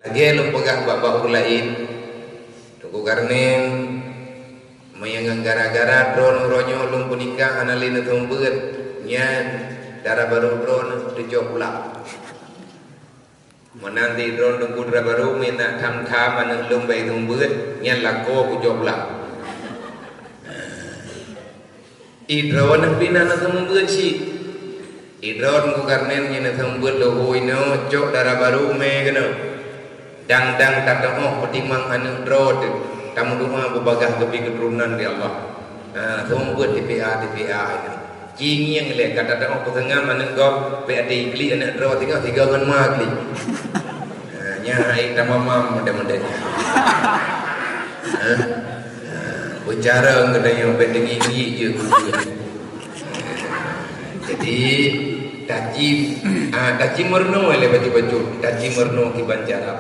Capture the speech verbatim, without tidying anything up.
Lagée lôn peugah bak-bak ureuëng laén, Teungku Karnen, meunyoe ngon gara-gara droeneuh uroe nyoe lôn peunikah hana lé neuseumeubeuet, nyan dara barô droeneuh teucok pulang. Meunan di droeneuh Teungku dara barô, meunyoe na tham-tham aneuëk lôn bak seumeubeuet, nyan lakoe kucok pulang. Idroe neuh pih na neuseumeubeuet cit. Idroe Teungku Karnen nyan neuseumeubeuet leuhô inoe, cok dara barô mé keunoe. Dang-dang tateuôh peutimang aneuëk droe teuh, tameudoá beubagaih geubri keuturonan di Allah. Ha, seumeubeuet T P A, T P A inoe. Ci ngieng lé ka tateuôh peuseungam aneuëk gob, peuet até klik aneuëk droe singoh sigoe ngon ma klik. Ha, nyan hai tamamam model-model. Ha? Ha, beucara geutanyoe bèk teungieng-ngieng jeuet. Jadi, taji, ah, taji meureunoe lé bacut-bacut, taji meureunoe kiban cara.